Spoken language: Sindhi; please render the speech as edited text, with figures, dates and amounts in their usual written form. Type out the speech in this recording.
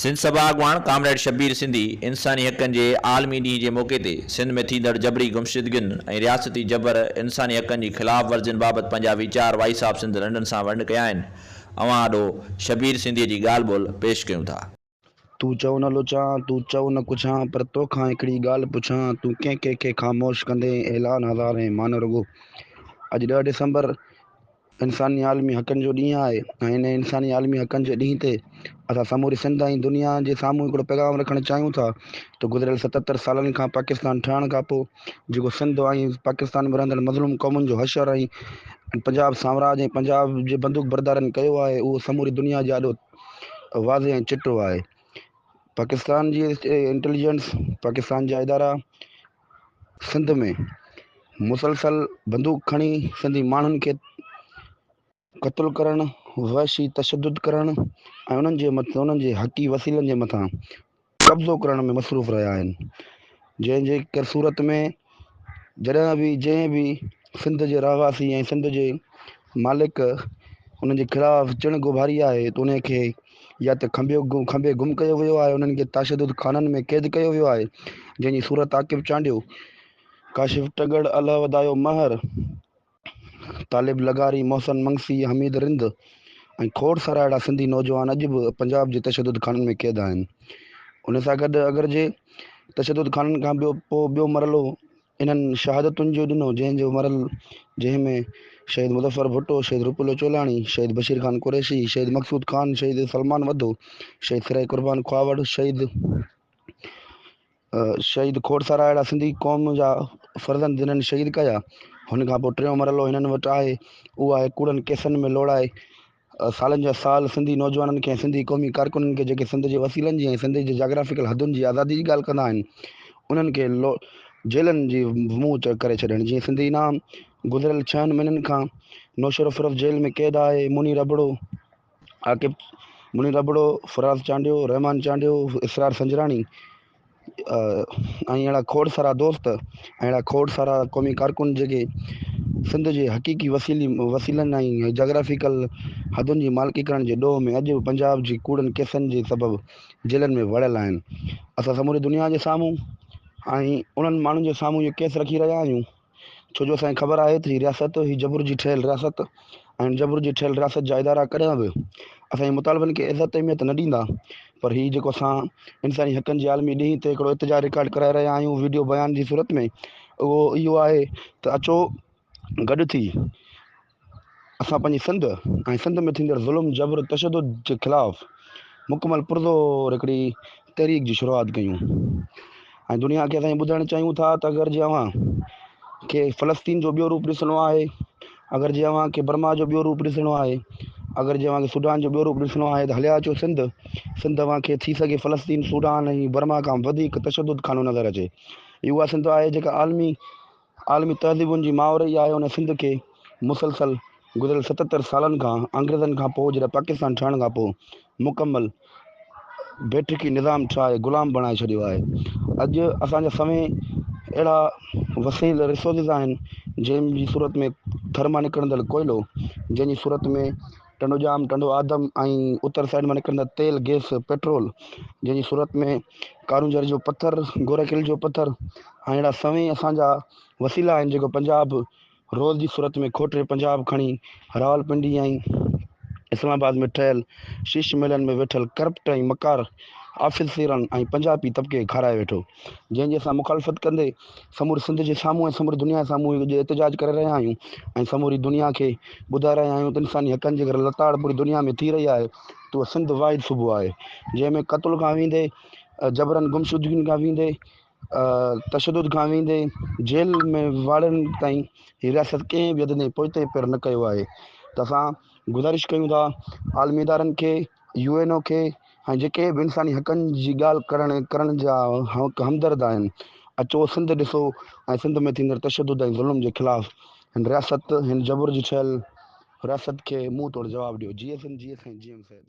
سنڌ سڀا اڳواڻ ڪامريڊ شبير سنڌي انساني حقن جي عالمي ڏينهن جي موقعي تي سنڌ ۾ ٿيندڙ جبري گمشدگين ۽ رياستي جبر، انساني حقن جي خلاف ورزين بابت پنهنجا ويچار وائس آف سنڌ لنڊن سان ونڊ ڪيا آهن. اوهان آڏو شبير سنڌي جي ڳالهه ٻولهه پيش ڪيون ٿا. تون چئو نه لوچان، تون چئو نه ڪڇان، پر توکان هڪڙي ڳالهه پڇان، تون ڪنهن ڪنهن کي خاموش ڪندين، اعلان هزارين مان نه رڳو اڄ ڏهه ڊسمبر انساني عالمي حقن جو ڏينهن آهي ۽ ان انساني عالمي حقن جي ڏينهن تي اسان سموري سنڌ ۽ دنيا جي سامهون هڪڙو پيغام رکڻ چاهيون ٿا ته گذريل 77 سالن کان پاڪستان ٺهڻ کان پوء جيڪو سنڌ ۽ پاڪستان ۾ رهندڙ مظلوم قومن جو حشر ۽ پنجاب سامراج ۽ پنجاب جي بندوق بردارن ڪيو آهي اهو سموري دنيا جي آڏو واضح ۽ چٽو آهي. پاڪستان جي انٽيليجنس پاڪستان جا ادارا سنڌ ۾ مسلسل بندوق کڻي سنڌي ماڻهن کي قتل ڪرڻ وحشي تشدد ڪرڻ ۽ انهن جي مٿان انهن جي حقي وسيلن جي مٿان قبضو ڪرڻ ۾ مصروف رهيا آهن جنهن جي ڪر صورت ۾ جڏهن به جنهن به سنڌ جي رهواسي ۽ سنڌ جي مالڪ انهن جي خلاف چڻگ اڀاري آهي ته ان کي يا ته کنڀيو کنڀي گم ڪيو ويو آهي انهن کي تشدد خانن ۾ قيد ڪيو ويو آهي جنهن جي صورت عاقب چانڊيو، ڪاشف ٽڳڙ، الهه وڌايو مهر، طالب لغاري، محسن منگسي، حميد رند ۽ کوڙ سارا اهڙا سنڌي نوجوان اڄ به پنجاب جي تشدد خانن ۾ قيد آهن ان سان گڏ اگر جي تشدد خانن کان ٻيو پوء ٻيو مرحلو انهن شهادتن جو ڏنو جنهن جو مرل جنهن ۾ شهيد مظفر ڀٽو، شهيد روپلو چولاڻي، شهيد بشير خان قريشي، شهيد مقصود خان، شهيد سلمان وڌو، شهيد سرائي قربان کهاوڙ، شهيد شهيد کوڙ سارا اهڙا سنڌي قوم جا فرزند جنهن شهيد ڪيا هن کان پوء ٽيون مرحلو هنن وٽ آهي اهو آهي ڪوڙن ڪيسن ۾ لوڙائي سالن جا سال سنڌي نوجوانن کي ۽ سنڌي قومي ڪارڪنن کي جيڪي سنڌ جي وسيلن جي ۽ سنڌ جي جاگرافيڪل حدن جي آزادي جي ڳالهه ڪندا آهن انهن کي جيلن جي منهن ڪري ڇڏڻ جيئن سنڌي انعام گذريل ڇهن مهينن کان نوشهروفيروز جيل ۾ قيد آهي منير ابڙو عاقب منير ابڙو فراز چانڊيو رحمان چانڊيو اسرار سنجراڻي ۽ اهڙا کوڙ سارا دوست ۽ اهڙا کوڙ سارا قومي ڪارڪن جيڪي سنڌ جي حقيقي وسيلي وسيلن ۽ جاگرافيڪل حدن جي مالڪي ڪرڻ جي ڏوهه ۾ اڄ به پنجاب جي ڪوڙن ڪيسن جي سبب جيلن ۾ وڙهيل آهن اسان سموري دنيا جي سامهون ۽ انهن ماڻهن جي سامهون اهو ڪيس رکي رهيا آهيون ڇو جو اسان کي خبر آهي ته هي رياست هي جبر جي ٺهيل رياست ۽ جبر جي ٺهيل رياست جا ادارا ڪڏهن به اسان جي مطالبن کي عزت اهميت نه ڏيندا پر هي جيڪو اسان انساني حقن جي عالمي ڏينهن تي هڪڙو احتجاج رڪارڊ ڪرائي رهيا آهيون ويڊيو بيان جي صورت ۾ اهو اهو آهي ته اچو گڏ ٿي اسان پنهنجي سنڌ ۽ سنڌ ۾ ٿيندڙ ظلم جبر تشدد جي خلاف مڪمل پرزور هڪڙي تحريڪ جي شروعات ڪيون ۽ دنيا کي اسان ٻڌائڻ چاهيون ٿا ته اگر جي اوهان کي فلسطين جو ٻيو روپ ڏسڻو آهي اگر جي اوهان کي برما جو ٻيو روپ ڏسڻو آهي اگر جي اوهان کي سوڊان جو ٻيو روپ ڏسڻو آهي ته هليا اچو سنڌ سنڌ اوهان کي ٿي سگهي فلسطين سوڊان ۽ برما کان وڌيڪ تشدد خانو نظر اچي هي اها سنڌ آهي جيڪا عالمي عالمي تهذيبن جي ماء رهي آهي ان سنڌ کي مسلسل گذريل 77 سالن کان انگريزن کان پوء جڏهن پاڪستان ٺهڻ کان پوء مڪمل بيٺڪي نظام ٺاهي غلام بڻائي ڇڏيو آهي اڄ اسان جا سوين اهڙا وسيل ريسورسز آهن جنهن جي صورت ۾ ٿر مان نڪرندڙ ڪوئلو جنهن جي صورت ۾ ٽنڊو ڄام، ٽنڊو آدم ۽ اتر سائيڊ مان نڪرندڙ تيل، گئس، پيٽرول جنهن جي صورت ۾ ڪارونجهر جو پٿر، گورکيل جو پٿر ۽ اهڙا سوين اسان جا وسيلا آهن جيڪو پنجاب روز جي صورت ۾ کوٽي پنجاب کڻي راولپنڊي ۽ اسلام آباد ۾ ٺهيل شيش محلن ۾ ويٺل ڪرپٽ ۽ مڪار آفيسرن ۽ پنجابي طبقي کي کارائي ويٺو جنهن جي اسان مخالفت ڪندي سموري سنڌ جي سامهون ۽ سموري دنيا جي سامهون اڄ احتجاج ڪري رهيا آهيون ۽ سموري دنيا کي ٻڌائي رهيا آهيون ته انساني حقن جي اگر لتاڙ پوري دنيا ۾ ٿي رهي آهي ته اهو سنڌ واحد صوبو آهي جنهن ۾ قتل کان ويندي جبرن گمشدگين کان ويندي تشدد کان ويندي جيل ۾ واڙن تائين هي رياست ڪنهن به حد تائين پوئتي پير نه ڪيو آهي ته اسان گذارش ڪيون ٿا عالمي ادارن کي يو اين او کي ۽ جيڪي به انساني حقن جي ڳالهه ڪرڻ ڪرڻ جا همدرد آهن اچو سنڌ ڏسو ۽ سنڌ ۾ ٿيندڙ تشدد ۽ ظلم جي خلاف هن رياست هن جبر جي ٺهيل رياست کي منهن توڙ جواب ڏيو جيئي سنڌ جيئي سائين جي ايم سيد.